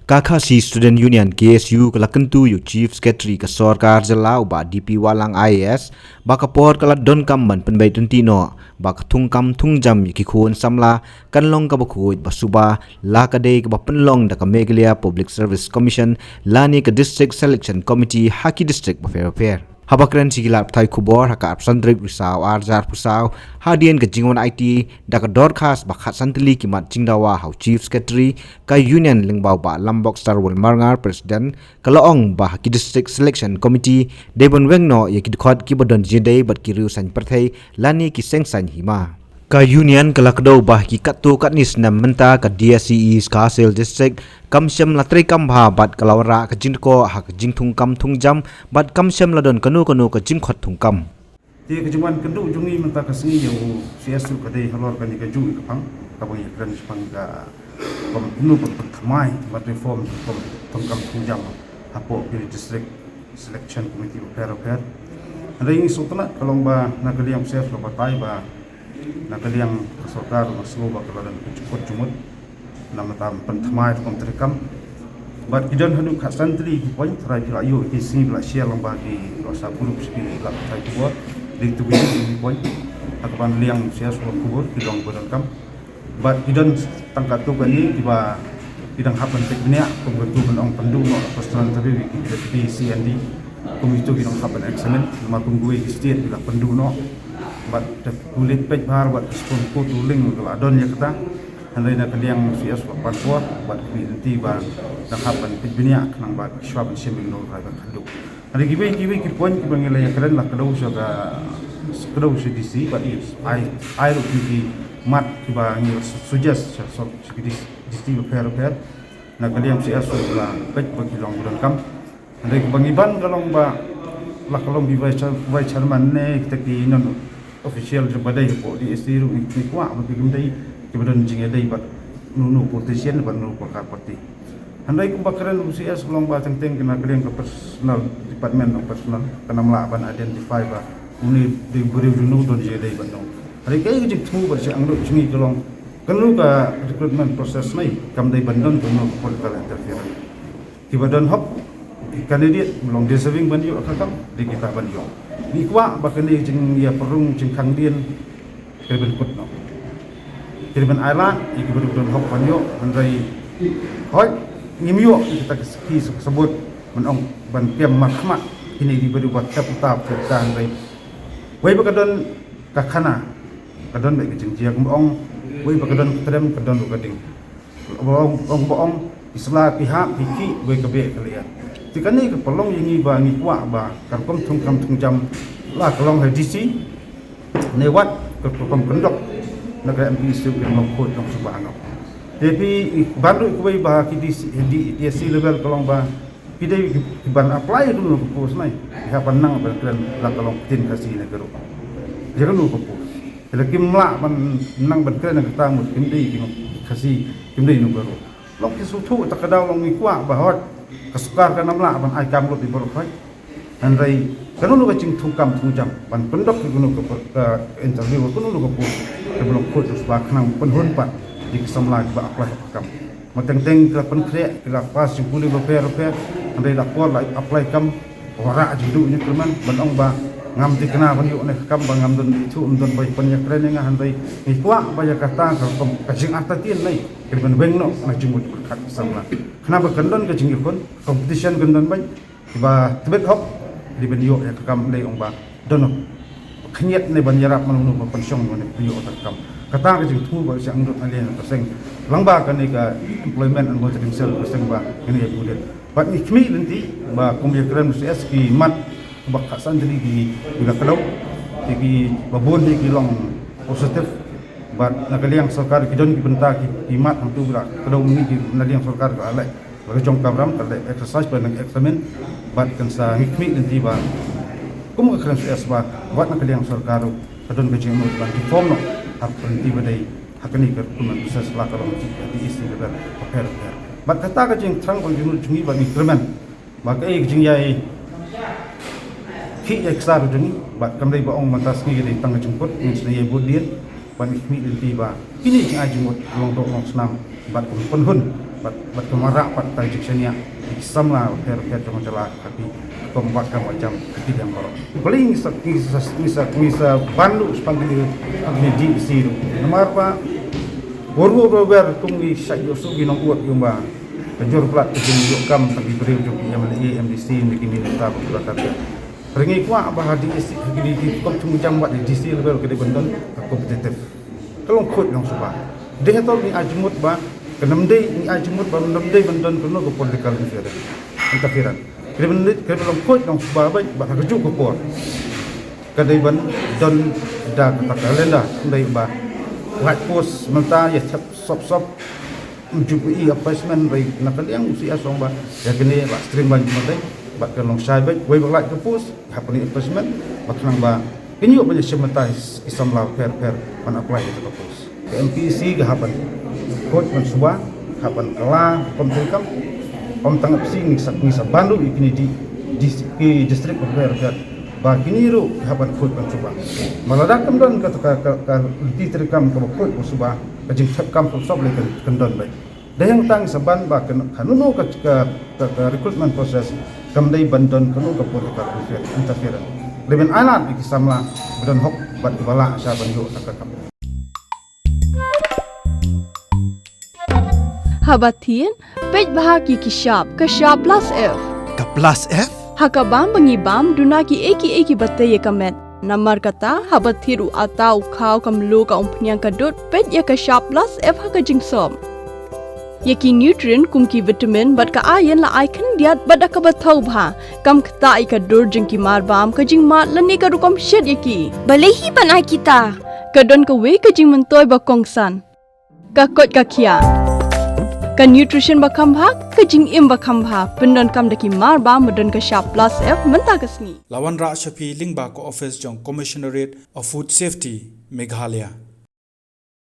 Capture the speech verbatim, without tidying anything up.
Ka Khasi Student Union, K S U, ka la kyntu ïa u Chief Secretary ka sorkar jylla, u Bah D P Wahlang I A S, ba ka por ka la donkam ban pynbeit ryntih noh ba ka thungkam thungjam ïa ki khun samla kan long kaba khuid ba suba, la ka dei kaba pynlong da ka Meghalaya Public Service Commission lane ka District Selection Committee ha ki district bapher bapher. Haba kren sha ki lad pathai khubor ha ka arphew san tarik u Risaw arhajar arphew saw, hadien ka jingwan aiti da ka dorkhas ba khatsan tylli ki mat jingdawa ha u Chief Secretary ka Union lyngba u Bah Lambok Starwell Marngar, President, ka la ong ba ha ki District Selection Committee dei ban weng noh ïa ki dkhot kiba don jingïadei bad ki riew saiñ pyrthei lane ki seng saiñ hima. Ka Union ka la kdew ba ha ki katto katne snem mynta ka D S C E Khasi Hills District kam shym la treikam bha bad ka la wanrah ka jingdkhoh ha ka jingthungkam thungjam bad kam shym la don kano kano ka jingkhot thungkam. Te ka jingwan kynduh jong ngi mynta ka sngi ïa u C S U ka dei halor kane kajuh ka phang, kaba ngi kren shaphang ka, ka kumno ban pynthymmai bad reform ka thungkam thungjam hapoh ki District Selection Committee bapher bapher. Hynrei ngi sngewtynnat ka long ba na ka liang u C S U la batai ba na ka liang ka sorkar la sngew ba ka la don ka jingkut jingmut namar ban pynthymmai rukom treikam. Bad ki don haduh khatsan tylli ki point, tharai phi la ïoh ki sngi ba la share lang ba ki WhatsApp group sha ki lad pathai khubor. Dei tu ki point ha kaba na liang C S U la khubor ki long ba donkam. Bad ki don tang katto katne kiba ki dang hap ban peit bniah, kum katu ban ong pynduh noh personal interview ïa ki P C and D, kum itu ki dang hap ban examine, namar kum kiwei ki state ki la pynduh noh. Bad te kulit peit bha bad ka skum ko tu ling ka la don ïa kata. Hynrei na ka liang C S U la pan por bad ki lynti ba dang hap ban peit bniah khnang ba ki shuwa ban shim ïa ki nongrai ba khatduh. Hynrei kiwei kiwei ki point kiba ngi la ïakren la kdew sha ka, kdew sha D C bad ngi ai, ai ruh ki, ki mat kiba ngi la su-, suggest sha, sha, sha ki D C, D C bapher bapher. Na ka liang C S U la peit ba ki long ba donkam. Hynrei kaba ngi ban ka long ba la ka long ki vice chair-, vice chairman ne kita ki non official jong ba dei hapoh D S C ruh ngi, ngi kwah ba ki kim dei kiba don jingïadei bad uno uno politician bad uno uno ka party. Hynrei kumba kren u C S ka long ba teng teng kane ka liang ka personal, department of personal, ka nam lah ban identify ba une dei u briew jong no, don jingïadei bad no. Hynrei kaei ka jingthmu bad jingangnud jong ngi ka long kano ka recruitment process ne kam dei ban don kano ka political interference. Kiba don hok, ki candidate ba long deserving ban ïoh ka kam, dei kita ban ïoh. Ngi kwah ba kane ka jingïapyrshang jingkhang dien ka dei ban kut noh. Ka dei ban ailad ïa ki briew ba don hok ban ïoh, hynrei hooid ngim ïoh ïa kita ki sakhi sabut ban ong ban kem markhmat kine ki briew ba tep uta tep uta, hynrei wei ba ka don ka khana ka don beit ka jingjia, kumba ong wei ba ka don ka trem ka don ruh ka ding. Ba ong, ong ba ong ki sla ki hap ki khih, wei ka beh ka lyer. Te kane ka pynlong ïa ngi ba ngi kwah ba ka rukom thungkam thungjam la ka long ha D C ne wat ka rukom kyndok na ka M P C ki long khuid long suba noh. Te phi ban ruh kiwei ba ki D C, D, D S C level ka long ba phi dei ki, ki ban apply ïa kano ka post ne, phi hap ban nang ban kren la ka long ktien Khasi ne ka ruh. Ïa kano ka post. Te la kim lah ban nang ban kren ïa kata mut kim dei ki Khasi, kim dei no ka ruh. Long ki sngewthuh ta ka daw long ngi kwah ba hooid ka sorkar ka nam lah ban ai kam lut ïa baroh hooid. Hynrei kano kano ka jingthungkam thungjam ban pyndok ïa kano ka, ka interview kano kano ka post kaba long khuid suba khnang pynhun pat ïa ki samla kiba apply kam. Ma teng teng ki la pynkhreh, ki la pass jingpule bapher bapher, hynrei la por la apply kam, wanrah jingduh jingkyrmen ban ong ba ngam thikna ban ïoh ne ka kam ba ngam don ithuh, ngam don ba pynïakren ïa nga, hynrei ngi kwah ba ïa kata ka rukom ka jingartatien ne ka dei ban weng noh na jingmut pyrkhat ki samla. Khnang ba kan don ka jingïakhun, competition kan don beit, kiba tbit hok, dei ban ïoh ïa ka kam, dei ong ba don khyndiat ne ban ïarap mano mano ba pynshong mano ban ïoh ïa ka kam. Kata ka jingthmu ba sha angdut na liang ka seng. Lang ba kane ka Employment and Volunteering Cell ka seng ba kane ka budget. Bad ngi khmih lynti ba kum ïakren C S ki mat ba khatsan tylli ki, ki la kdew, ki, ki ba bun hi ki long positive. Bad na ka liang sorkar ki don ki bynta ki, ki mat hangtu ba la kdew ngi ki na liang sorkar ka leh ba ka jong ka bram ka leh exercise ba nang examine. Bad kan sa ngi khmih lynti ba kum ka kren C S ba wat na ka liang sorkar ruh ka don ka jingmut ban reform noh ha ka lynti ba dei ha kane ka recruitment process la ka long D S C level bapher bapher. Bad kata ka jingthrang ka jingmut jong ngi ba ngi kyrmen ba kaei ka jingïai khih ïai ksar jong ngi bad kam dei ba ong mynta sngi ka dei tang ka jingkut, ngin sa ïai bud dien. Bad ngi khmih lynti ba kine jingai jingmut long doh long snam bad kum pynhun Bad, bad ka marah pat ka jingshaniah ki samla pher pher jong ka jylla ha ki, kum bad ka majam ki liang baroh. Balei ngi sa, ngi sa, ngi sa, ngi sa ban ruh shaphang kine, kine D E C ruh. Namar ba, bor bor bor bor kum ngi shait ïohsngew ki nongwad ïa ba ka jur palat ka jingïoh kam tang ki briew jong ki M L A, M D C, ne ki minister ba ki la target. Hynrei ngi kwah ba ha D E C, ha kine ki kum thung jam bad D C level ka dei ban don ka competitive. Ka long khuid long suba. Dei hato ngi ai jingmut ba, ka nam dei ngi ai jingmut ba nam dei ban don kano ka political interference. Interference. Ka dei ban, ka dei ban long khuid long suba ba, ba ha kajuh ka por. Ka dei ban don da kata ka calendar, dei ba. Lait post mynta ïa thep sop sop. Ym ju poi appointment, hynrei na ka liang u C S ong ba ïa kine la streamline jingmut dei, bad kan long shai beit, wei ba lait ka post, hap pynlong appointment, bad khnang ba kin ïoh ban ïashim bynta ki samla pher pher ban apply ïa ka post. Ka M P E C ka hap ban khuid ban suba, hap ban kylla, kum treikam, ym tang M P E C ngi sa, ngi sa ban ruh ïa kine di, di, ki district pher pher, ba kine ruh ki hap ban khuid ban suba. Ba lada kam don ka, ka, ka, ka lynti treikam kaba khuid ban suba, ka jingthep kam sop sop lei kan, kan don beit. Dei hangta ngi sa ban ba kan, kano kano ka, ka, ka, ka recruitment process kam dei ban don kano ka political interfere-, interference. Lei ban ai lad ïa ki samla ba don hok bad kiba lah sha ban ïoh sa ka kam. Haba thied, peit bha ïa ki shap, ka shap plus F. Ka plus F? Ha ka bam ba ngi bam, duna kiei kiei kiba tei ïa ka met. Namar kata, haba thied u atta u khaw, ka mluh, ka umphniang, ka dud, peit ïa ka shap plus F ha ka jingsop. Ïa ki nutrient kum ki vitamin bad ka iron la ai khyndiat bad da kaba thaw bha. Kam ktah ïa ka dur jong ki mar bam, ka jingmad lane ka rukom shet ïa ki. Balei hi ban ai kita? Ka don kawei ka jingmyntoi ba kongsan. Ka koit ka khiah. Ka nutrition ba kham bha, ka jingim ba kham bha, pyndonkam da ki mar bam ba don ka shap plus F mynta ka sngi. La wanrah sha phi lyngba ka office jong Commissionerate of Food Safety, Meghalaya.